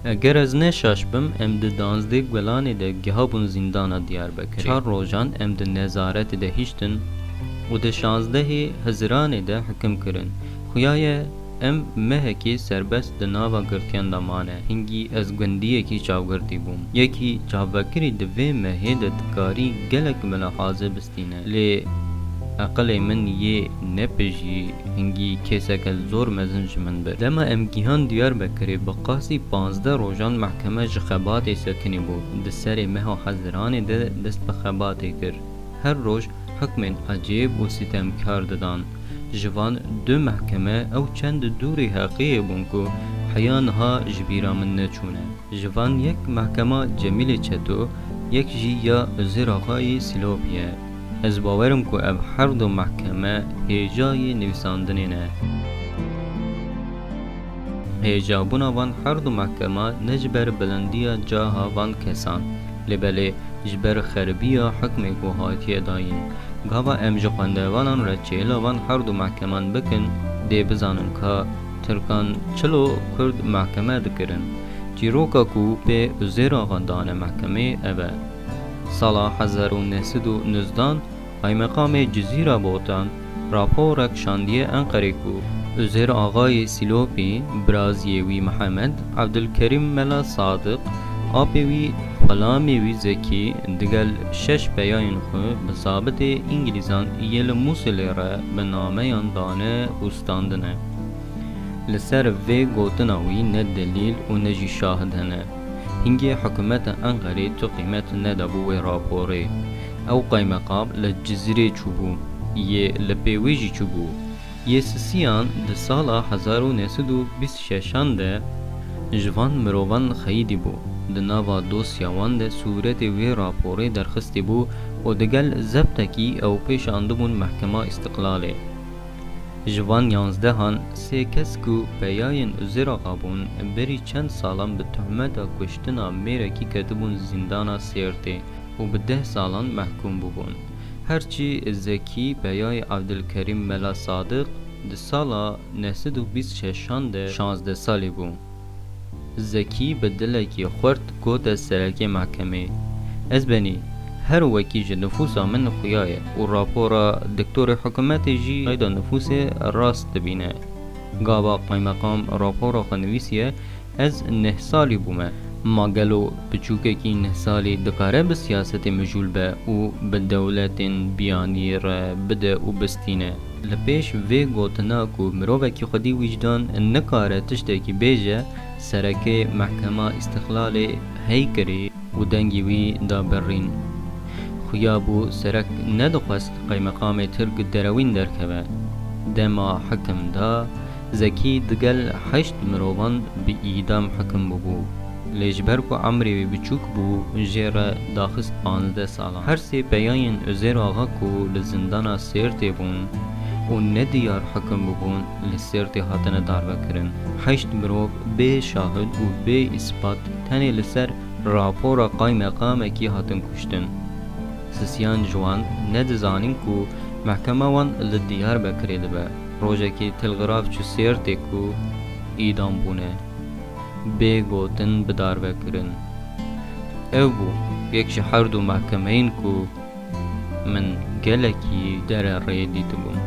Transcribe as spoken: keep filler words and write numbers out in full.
Eger ez ne şaş bim, em di danzdeh Gulanê de gihabûn zîndana Diyarbekirê. Çar rojan em di nezaretê de hiştin û di şazdehê Hiziranê de hikim kirin. Xuya ye em mehekê serbest di nava girtiyan de mane. Hingî ez gundiyekî çavgirtî bûm. Yekî çavbekirî di vê mehê de dikarî gelek milahaze bistîne. Lê eqilê min yê nepijî hingî kêseke zor mezin ji min bir. Dema em gihan Diyarbekirê, bi qasî panzdeh rojan mehkeme ji xebatê sekinî bû. Di serê meha Heziranê de dest bi xebatê kir. Her roj hukmên ecêb û sitemkar didan. Ji van du mehkeme ew çend dûrî heqiyê bûn ku heya niha ji bîra min neçûne. Ji van yek mehkema Cemîlê Çeto, yek jî ya Uzêr Axayê Sîlopî ye. Ez bawer im ku ev her du mehkeme hêjayê nivîsandinê ne. Hêjabûna van her du mehkema ne ji ber bilindiya caha van kesan, lê belê ji ber xeribiya hukmê ku hatiye dayîn. Gava em ji xwendevanan re çêla van her du mehkeman bikin, dê bizanin ka Tirkan çilo Kurd mehkeme dikirin. Çîroka ku pê Uzêr Axa dane mehkemê ev e. Sala hezar û neh sed û nozdan, Qaymeqamê Cizîra Botan raporek şandiye Enqerê ku Uzêr Axayê Sîlopî, biraziyê wî Mihemed, Ebdulkerîm Mela Sadiq, apê wî, xulamê wî Zekî, digel şeş peyayên xwe bi zabitê Îngilîzan yê li Mûsilê re bi nameyan dane û standine. Li ser vê gotina wî ne delîl û ne jî şahid hene. Hingê hikûmeta Enqerê tu qîmet nedabû wê raporê. Ew qaymeqam li Cizîrê çûbû, yê li pê wê jî çûbû. Yê Sisiyan di sala hezar û neh sed û bîst şeşan de ji van mirovan xeyidî bû. Di nava dosya wan de sûretê wê raporê derxistî bû û digel zebtekî ew pêşandibûn Mehkema Îstiqlalê. Ji van yanzdehan sê kes ku peyayên Uzêr Axa bûn, berî çend salan bi tohmeta kuştina mêrekî ketibûn zîndana Sêrtê û bi deh salan mehkûm bûbûn. Herçî Zekî peyayê Evdilkerîm Mela Sadiq di sala neh sed û bîst şeşan de şazdeh salî bû. Zekî bi dilekî xurt gote serekê mehkemê, "Ez benî, her wekî ji nifûsa min xuya ye û rapora doktorê hikûmetê jî qeyda nifûsê rast dibîne." Gava qaymeqam rapora xwe nivîsiye, "Ez neh salî bûme. Ma gelo biçûkekî neh salî dikare bi siyasetê mijûl be û bi dewletên biyanî re bide û bistîne?" Li pêş vê gotina ku mirovekî xwedî wîcdan nikare tiştekî bêje, serekê Mehkema Îstîqlalê hey kirî û dengê wî da birîn. Xuya bû serek nedixwest qaymeqamê Tirk derewîn derkeve. Dema hikim da, Zekî digel heşt mirovan bi îdam hikim bûbû. Lê ji ber ku emrê wî biçûk bû, jê re daxist panzdeh salan. Her sê peyayên Uzêr Axa ku li zindana Sêrtê bûn û nediyar hikim bûbûn, li Sêrtê hatine darvekirin. Heşt mirov bê şahid û bê îspat tenê li ser rapora qaymeqamekî hatin kuştin. Sisiyan ji wan nedizanîn ku mehkema wan li Diyarbekirê dibe. Rojekê telgraf çû Sêrtê ku îdam bûne. Bê gotin bi darve kirin. Ew bû yek ji her du mehkemeyên ku min gelekî dererê dîtibûn.